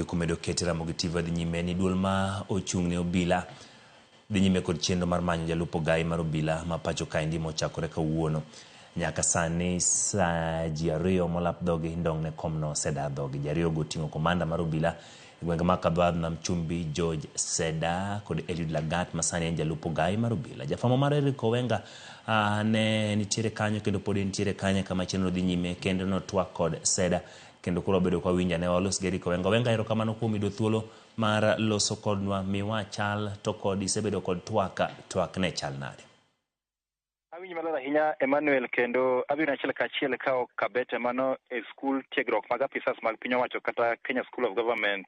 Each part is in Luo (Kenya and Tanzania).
Kumedo kete Ramogi TV dhi nyime ni duol ma ochung' ne obila dhi nyime kod chenro mar manyo jalup ogai mar obila ma pacho kaendi mochakore kawuono. Nyaka sani sa ji ariyo molap dhogi ndong' ne komno oseda dhogi. Ji ariyogo oting'o komanda mar obila e gwenge mag Kadwadh Nam Chumbi George Seda kod Eliud Lagat ma sani en jalup ogai mar obila. Jafwambo mar Eric Owenga ne nitiere kanyo kendo pod entiere kanyo kama chenro dhi nyime kendo notwak kod Seda kendo koro wabedo kwa winjo ane walos gi Eric Owenga. Owenga, erokamano kuom yudo thuolo mar loso kodwa, miwa chal to kod isebedo kod twak, twak ne chal nade? Awinji maler ahinya Emmanuel, kendo abiro achiel kachiel ka ok kabete mano e skul tiegruok mag apisas mag piny owacho kata Kenya School of Government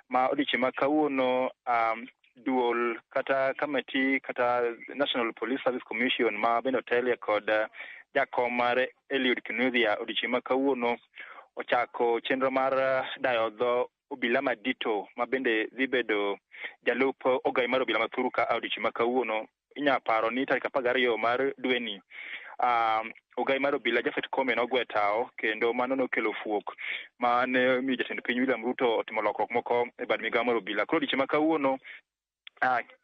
ma odiochieng' ma kawuono duol kata committee kata National Police Service Commission ma bende otelie kod jakom mar Eliud Kinuthia odiochieng' ma kawuono ochako chenro mar dayo dho obila madito ma bende dhi bedo jalup ogai mar obila ma thuru ka odiochieng' ma kawuono. Inya paro ni tarik 12 mar dweni ogai mar obila Japhet Koome nogwe tao kendo mano nokelo fuok ma ne omiyo jatend piny William Ruto otimo lokruok moko e bad migawo mar obila. Koro odiochieng' ma kawuono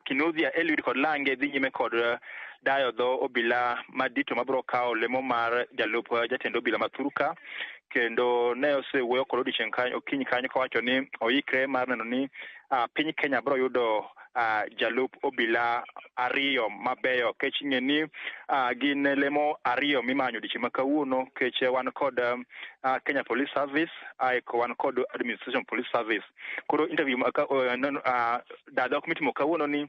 Kinuthia, Eliud kod Lange dhi nyime kod dayo dho obila madito mabiro kawo lemo mar jalup jatend obila ma thuru ka, kendo ne osewuoyo kod odiochieng' kanyo okinyi kanyo kowacho ni oikre mar neno ni piny Kenya biro yudo jalup obila ariyo mabeyo kech ing'e ni gin lemo ariyo mimanyo odiochieng' ma kawuono kech wan kod Kenya Police Service ae wan kod Administration Police Service. Koro interview dadhok mitimo kawuono ni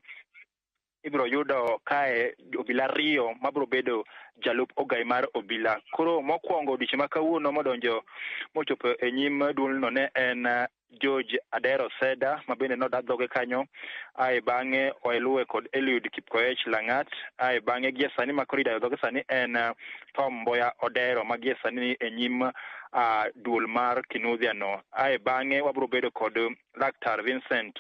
ibiro yudo kae obila ariyo mabiro bedo jalup ogai mar obila. Koro mokwongo odiochieng' ma kawuono modonjo mochopo e nyim duolno ne en George Adero Seda ma bende noda dhoge kanyo, ae bang'e oeluwe kod Eliud Kipkoech Lang'at, ae bang'e gie sani ma koro idayo dhoge sani en Tom Mboya Odero ma gie sani ni e nyim duol mar Kinuthia no. Ae bang'e wabiro bedo kod Laktar Vincent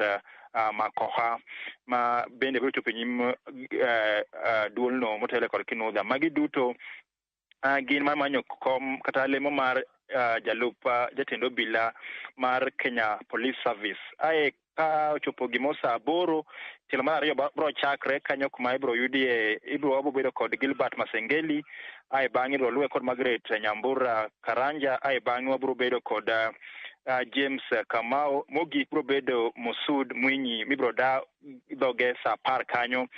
Makoha ma bende biro chopo e nyim duolno motelo kod Kinuthia. Magi duto gin mar manyo kom kata lemo mar jalup jatend obila mar Kenya Police Service. Ae ka ochopo gimo saa 8 tielo mar ariyo biro chakre kanyo kuma ibiro yudie ibiro wabiro bedo kod Gilbert Masengeli, ae bang'e ibiro luwe kod Margaret Nyambura Karanja, ae bang'e wabiro bedo kod James Kamau, mogik biro bedo Mosud Mwinyi mibiro da dhoge saa 10 kanyo.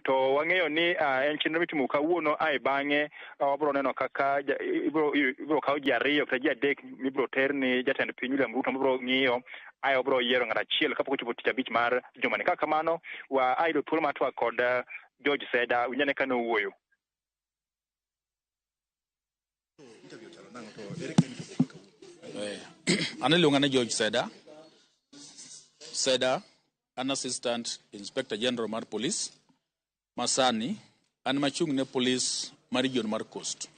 To wang'eyo ni en chenro mitimo kawuono, ae bang'e wabiro neno kaka ibiro kaw ji ariyo kata ji adek mibiro ter ni jatend piny William Ruto mabiro ng'iyo, ae wabiro yiero ng'at achiel kapok ochopo tich abich mar jumani. Kaka kamano wa ayudo thuolo mar twak kod George Seda, winjane kane owuoyo. An iluonga ni George Seda. Seda, an Assistant Inspector General mar Police. Masani, an machung' ne police mar region mar Coast.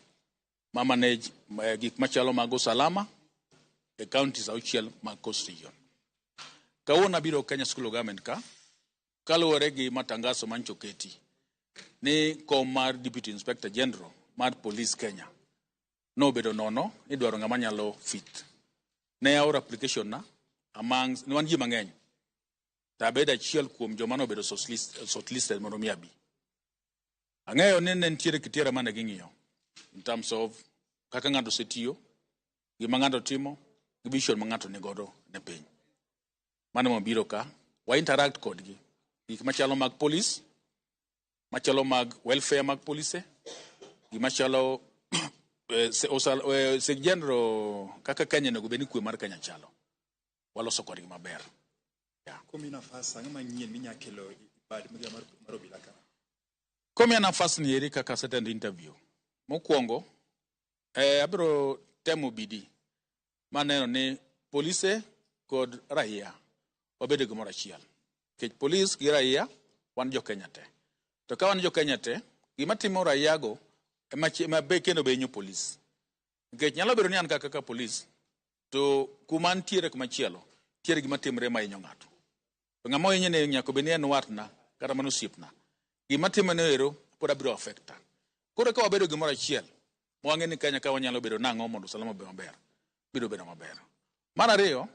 Ma manage gik machalo mag usalama e counties auchiel mag Coast region. Kawuono abiro Kenya School of Government ka, kaluwore gi matangazo mancho oketi ni kom mar Deputy Inspector General mar Police Kenya nobedo nono idwaro ng'ama nyalo fit. Ne aoro application na among ne wan ji mang'eny to abedo achiel kuom joma nobedo shortlisted mondo mi abi. Ang'eyo ni ne nitiere criteria mane ging'iyo in terms of kaka ng'ato osetiyo, gima ng'ato timo, gi vision ma ng'ato nigodo ne piny. Mano mabiro ka, wa interact kodgi. Gik machalo mag police, machalo mag welfare mag polise, gima chalo se general kaka Kenya onego bed ni kwe mar Kenya chalo. Waloso kodgi maber. Yeah. Komi nafas, ang'o manyien minya kelo e bad migawo mar obila ka? Komiya nafas ni eri kaka asetendo interview. Mokwongo, abiro temo bidii maneno ni polise kod raia wabedo gimoro achiel. Nikech polis gi raia wan jo Kenya te. To ka wan jo Kenya te, gima timo raia go ema be kendo be hinyo polis. Nikech nyalo bedo ni an kaka polis, to kuma antiere kumachielo, nitiere gima timre ma hinyo ng'ato. To ng'ama ohinye ni nyaka obed ni en watna kata mana osiepna. Gima timone ero pod abiro affecta. Koro ka wabedo gimoro achiel, ma wang'e ni Kenya ka wanyalo bedo nang'o mondo usalama obed maber, biro bedo maber. Mar ariyo,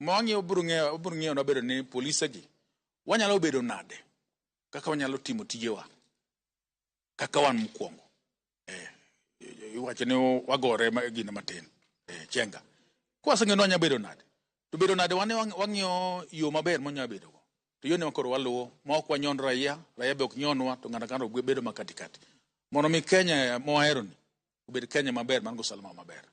Ma wang'iyo biro ng'eyo biro ng'iyo bedo ni polise gi wanyalo bedo nade kaka wanyalo timo tijewa kaka wan mokwongo. Iwacho ni wagore gine matin chenga. Kwaseng'eyo ni wanyalo bedo nade, to bedo nade wan wang'iyo yo maber mwanyalo bedo go. To yoni koro waluwo ma ok wanyon raia, raia be ok nyonwa, to ng'ato ka ng'ato bedo ma katikati. Mondo mi Kenya mwahero ni obed Kenya maber man gi usalama maber.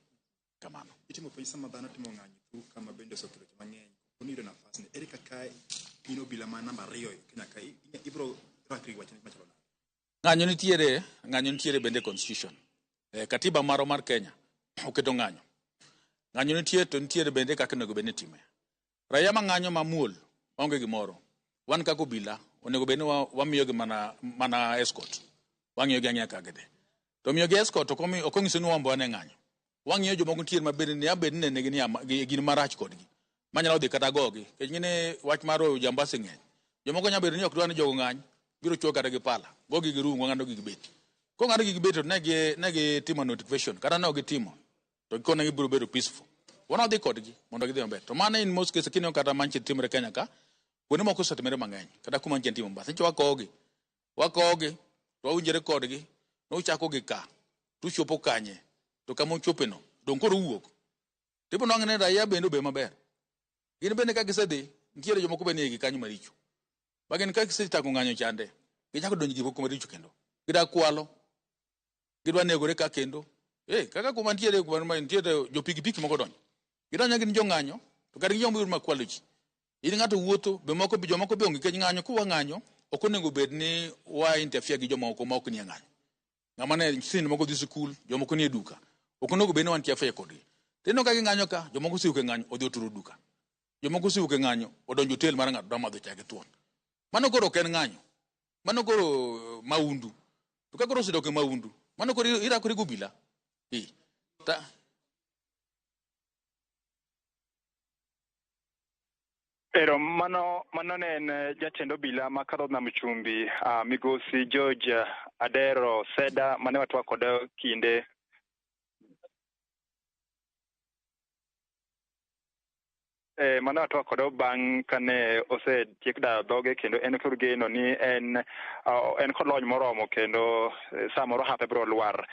Kamano. Itimo penj sama dhano timo ng'anyo tu kama bende osekelo weche mang'eny. Kono yudo nafas ni ere kaka in obila ma namba 2 e Kenya ka ibiro rakri gi wach machalo nade? Ng'anyo nitiere bende e constitution. Katiba marwa mar Kenya oketo ng'anyo. Ng'anyo nitie to nitiere bende kaka onego bed ni itime. Raia ma ng'anyo mamuol maonge gimoro, wan kaka obila onego bed ni wamiyogi mana escort. Wang'iyo gi ang'iya kaka gidhi. To miyogi escort ok onyiso ni wan be wan e ng'anyo. Wang'iyo jomoko nitiere ma bende ni abed ni negi ni gin marach kodgi. Manyalo dhi kata gogi. Nikech ing'e wach mar ojambasi ng'eny. Jomoko nyalo bedo ni ok dwa ni jogo ng'any, biro chuo kata gi pala, gogi gi rungu, ng'ado gi gi beti. Kong'ado gi gi beti to ne gitimo notification, kata ne ok gitimo, to gikone gibiro bedo peaceful. Wan wadhi kodgi mondo gidhi maber. To mano in most cases kineno kata manche timore Kenya ka, kuonde moko osetimore mang'eny, kata kuma nitie Mombasa. Nyicha wakowogi, to wawinjore kodgi, nuchako gi ka, tuchopo kanye, to kama uchope no, dong' koro uwuok. Tibiro nwang'o ni raia bende obed maber. Gin bende ka gisedhi, nitiere jomoko bende nie kanyo maricho. Ma gin ka gisechako ng'anyo chande, gichako donjo gik moko maricho kendo. Gida kwalo, gidwa negore ka kendo. Kaka kuma nitiere kuma nitiere jo pikipiki moko donjo. Gidonjo gin jong'anyo, to kata gin joma makwalo ji. In ng'ato wuotho, be moko jomoko be onge nikech ng'anyo kwa ng'anyo, ok onego bed ni wa interfere gi jomoko ma ok nie ng'anyo. Ng'ama ne nyithindo moko dhi sikul, jomoko nie duka. Ok onego bed ni wan interfere kodgi. Tineno ka ging'anyo ka, jomoko osewuok e ng'anyo odhi oturo duka. Jomoko osewuok e ng'anyo odonjo hotel mar ng'ato dwa madho chai gi thuon. Mano koro ok en ng'anyo. Mano koro maundu. To ka koro osedok e maundu, mano koro irakori gi obila. Ta, Ero mano ne en jatend obila ma kadho nam chumbi, migosi George Adero Seda mane watwak kode kinde mane watwak kode bang' kane osetiek dayo dhoge kendo en kod geno ni en kod lony moromo kendo samoro hape biro lwar.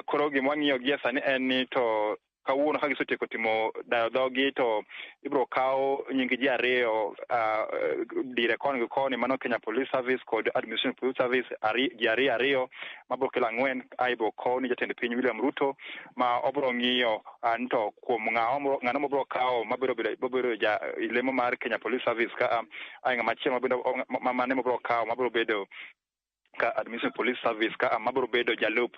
Koro gima wang'iyo gie sani en ni to kawuono ka gisetieko timo dayo dhogi to ibiro kaw nying ji 2 dire koni gi koni, mano Kenya Police Service kod Administration Police Service, ji 2 2 mabiro kelo 4. Ae ibiro kow ni jatend piny William Ruto ma obiro ng'iyo ni to kuom ng'ano mobiro kawo mabiro bedo ja lemo mar Kenya Police Service ka ae ng'ama chielo mane mobiro kawo mabiro bedo ka Administration Police Service ka mabiro bedo jalup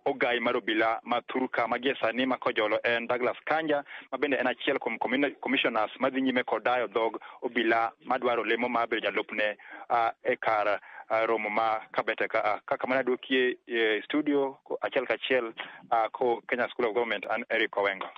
ogai mar obila ma thurka ma gie sani ma kojolo en Douglas Kanja ma bende en achiel kuom commissioners madhi nyime kod dayo dhog obila madwaro lemo mar bedo jalupne e kar romo ma Kabete ka. Kaka mana duokie e studio achiel kachiel ko Kenya School of Government, an Eric Owengo.